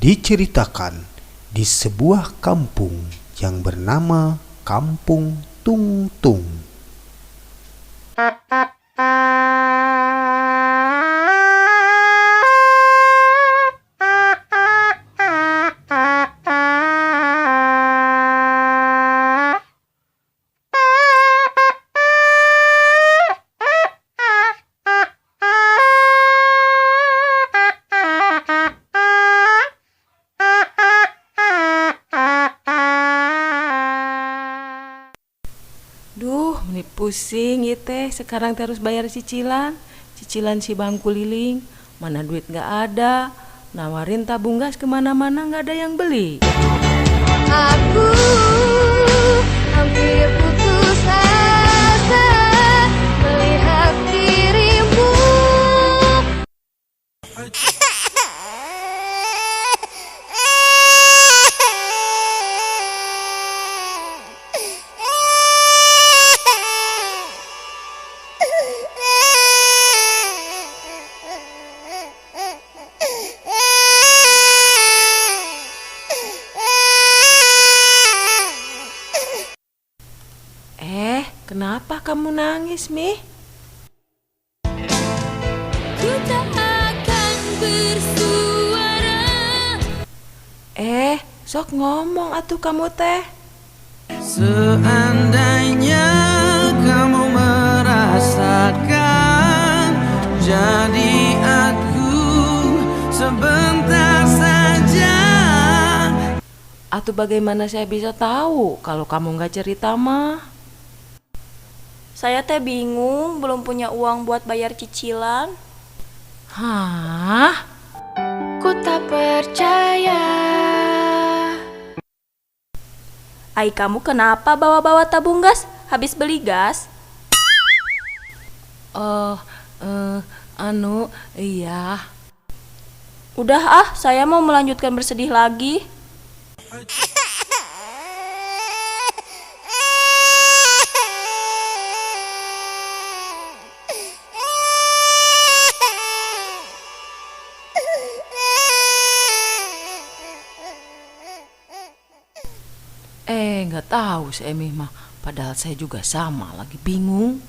Diceritakan di sebuah kampung yang bernama Kampung Tungtung. Duh, meni pusing ya teh. Sekarang teh harus bayar cicilan. Cicilan si bangku liling. Mana duit nggak ada. Nawarin tabung gas kemana-mana nggak ada yang beli. Aku hampir putus asa melihat dirimu. Kenapa kamu nangis, Mi? Ku tak akan bersuara. Sok ngomong atuh kamu teh. Seandainya kamu merasakan, jadi aku sebentar saja. Atau bagaimana saya bisa tahu kalau kamu nggak cerita mah? Saya teh bingung, belum punya uang buat bayar cicilan. Hah? Ku tak percaya. Ai, kamu kenapa bawa-bawa tabung gas? Habis beli gas? Oh, anu, iya. Udah ah, saya mau melanjutkan bersedih lagi. Nggak tahu si Emi mah. Padahal saya juga sama, lagi bingung.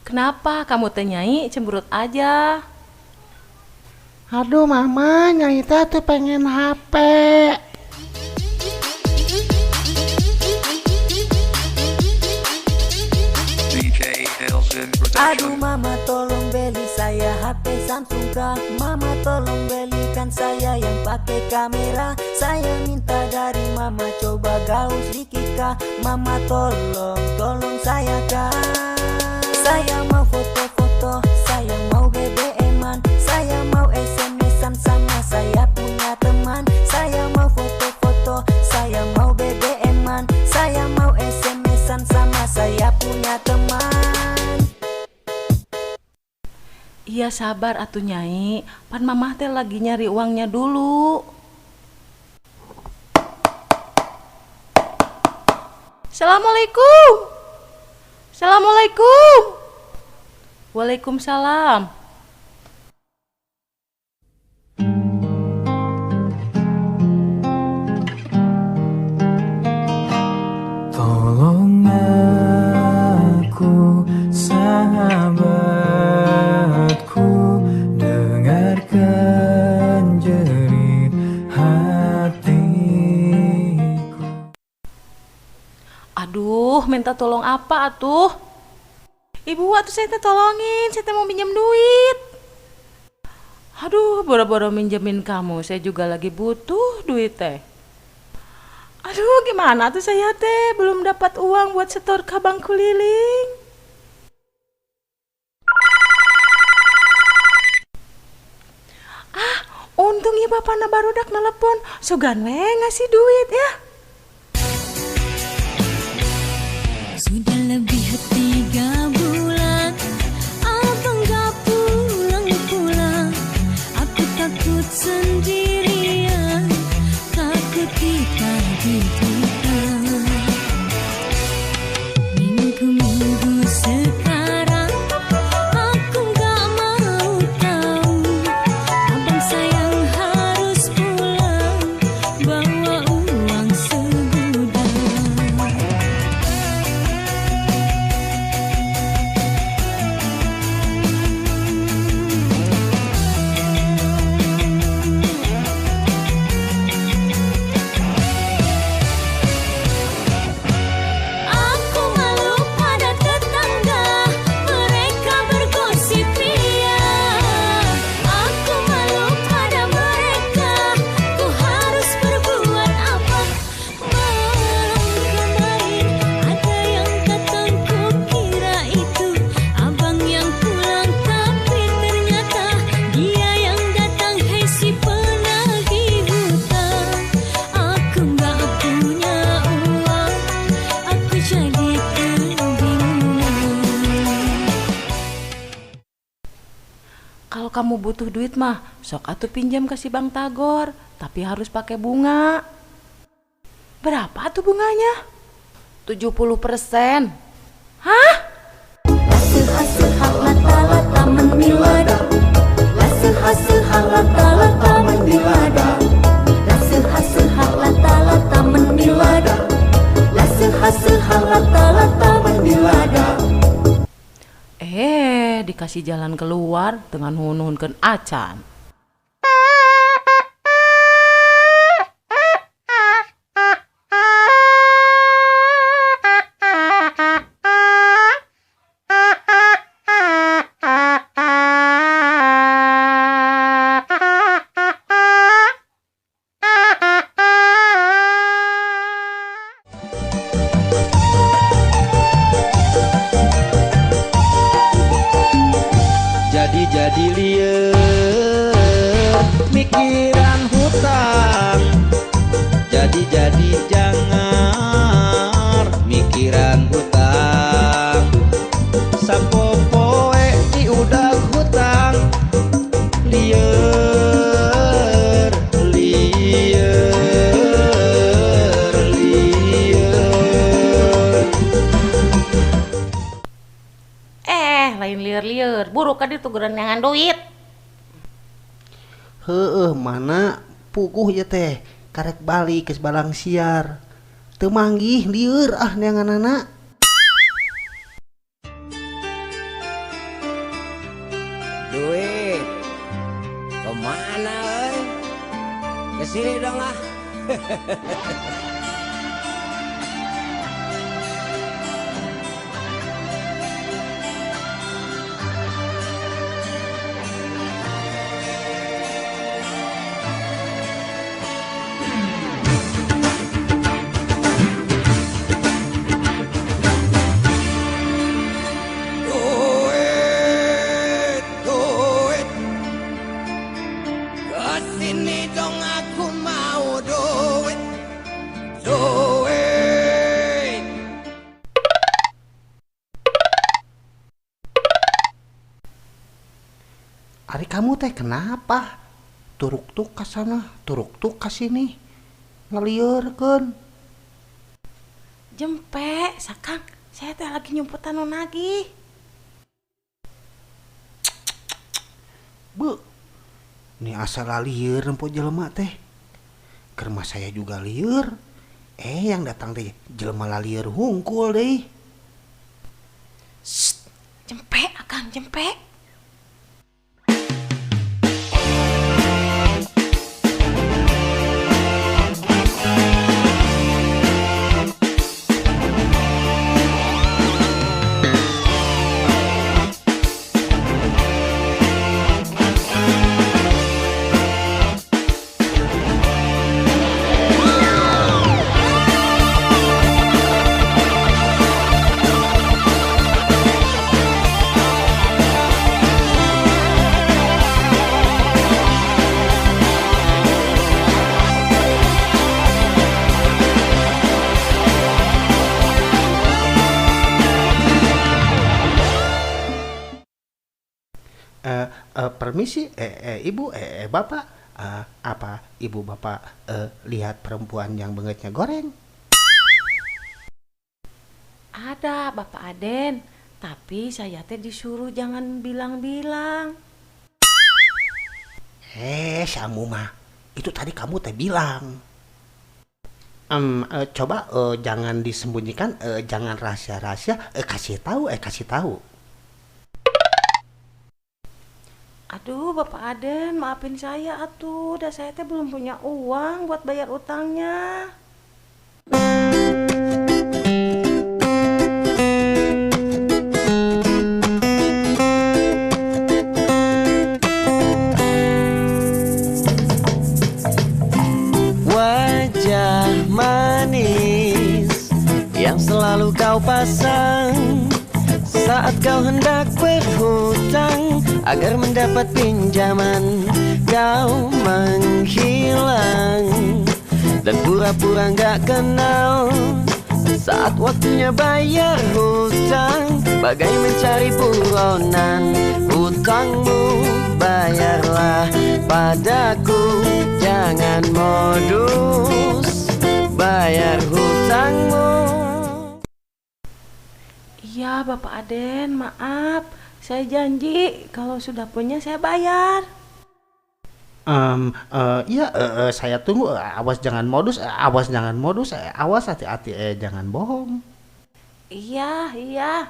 Kenapa kamu teh Nyai cemberut aja? Aduh mama, Nyai teh tuh pengen HP. Aduh mama tolong beli saya HP Samsung kah. Mama tolong belikan saya yang pakai kamera. Saya minta dari mama coba gaul sedikit kah. Mama tolong, tolong saya kah. Saya mau foto-foto, saya mau BBM-an, saya mau SMS-an sama saya punya teman. Saya mau foto-foto, saya mau BBM-an, saya mau SMS-an sama saya punya teman. Iya sabar atuh Nyai, pan mamah teh lagi nyari uangnya dulu. Assalamualaikum. Assalamualaikum. Waalaikumsalam. Tolong aku sahabatku, dengarkan jerit hatiku. Aduh, minta tolong apa atuh? Ibu, atuh saya teh tolongin, saya teh mau minjem duit. Aduh, boro-boro minjemin kamu, saya juga lagi butuh duit teh. Aduh, gimana tuh saya teh belum dapat uang buat setor ke bangku liling. Ah, untung ya bapak na barudak nelpon, sugan we ngasih duit ya. Sudah lebih 3 bulan. Kalau kamu butuh duit mah, sok atuh pinjam ke si Bang Tagor, tapi harus pakai bunga. Berapa tuh bunganya? 70%. Hah? Dikasih jalan keluar dengan nuhun-nuhunkeun acan. Jadi lieur mikiran hutang, jadi jangan mikiran hutang, sapopoe diudag hutang, lieur lieur lieur. Lain lieur-lieur, buruk ka ditu gerenangan duit. Heueuh, mana puguh ieu teh karek balik geus balang siar. Teu manggih lieur ah neanganana. Duit kemana euy? Kesini dong ah. Kesini dong aku mau duit, duit. Ari kamu teh kenapa? Turuk tuk ka sana, turuk tuk ka sini. Ngeliurkeun. Jempe, sakang, saya teh lagi nyumputan nu nagih. Bu, ini asal lieur nempo jelema teh. Keur mah saya juga lieur. Yang datang teh jelema lieur hungkul deui. Shh, jempe akang, jempe. Permisi, ibu, bapak, apa ibu bapak lihat perempuan yang bengetnya goreng? Ada, Bapak Aden, tapi saya teh disuruh jangan bilang-bilang. Samu mah, itu tadi kamu teh bilang. Coba jangan disembunyikan, jangan rahasia-rahasia, kasih tahu, kasih tahu. Aduh, Bapak Aden, maafin saya atuh, dah saya teh belum punya uang buat bayar utangnya. Wajah manis yang selalu kau pasang saat kau hendak berhutang agar mendapat pinjaman. Kau menghilang dan pura-pura gak kenal saat waktunya bayar hutang. Bagai mencari buronan hutang. hutangmu, bayarlah padaku. Jangan modus, bayar hutangmu. Iya Bapak Aden, maaf. Saya janji kalau sudah punya saya bayar. Iya, saya tunggu. Awas jangan modus, awas jangan modus, awas hati-hati, jangan bohong. Iya, iya.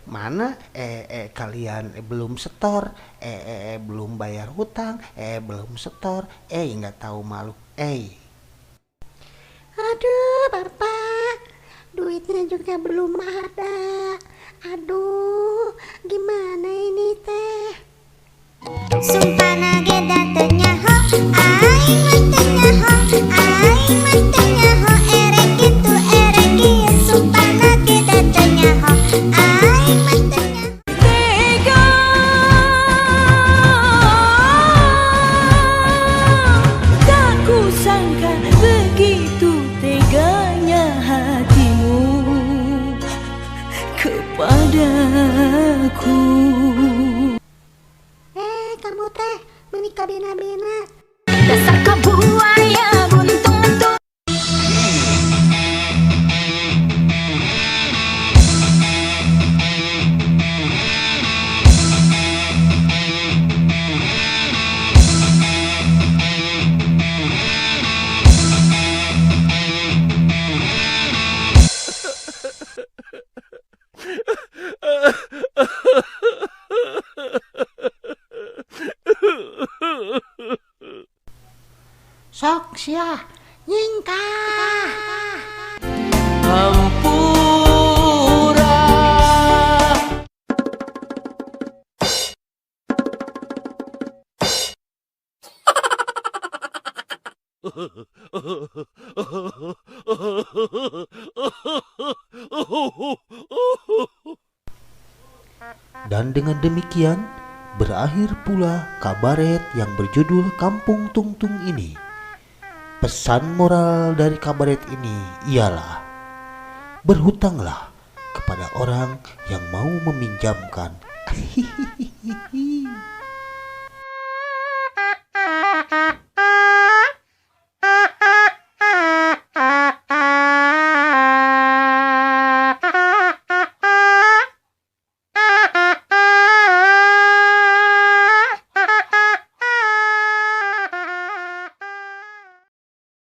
Mana kalian belum setor, belum bayar hutang, belum setor, nggak tahu malu. Aduh Bapak, duitnya juga belum ada. Aduh, gimana ini teh? Sumpah nage datenya ho, aing mah teu nyaho, aing mah teu nyaho, erek kitu erek kieu, sumpah nage datenya ho, aing mah teu nyaho. Tega, tak kusangka begitu teganya hatimu kepadaku. Kamu teh menikah bena-bena. Dasar kau buaya buntung lentur. Sok sia nyingkah. Hampura. Dan dengan demikian berakhir pula kabaret yang berjudul Kampung Tungtung ini. Pesan moral dari kabaret ini ialah berhutanglah kepada orang yang mau meminjamkan. Hihihihi.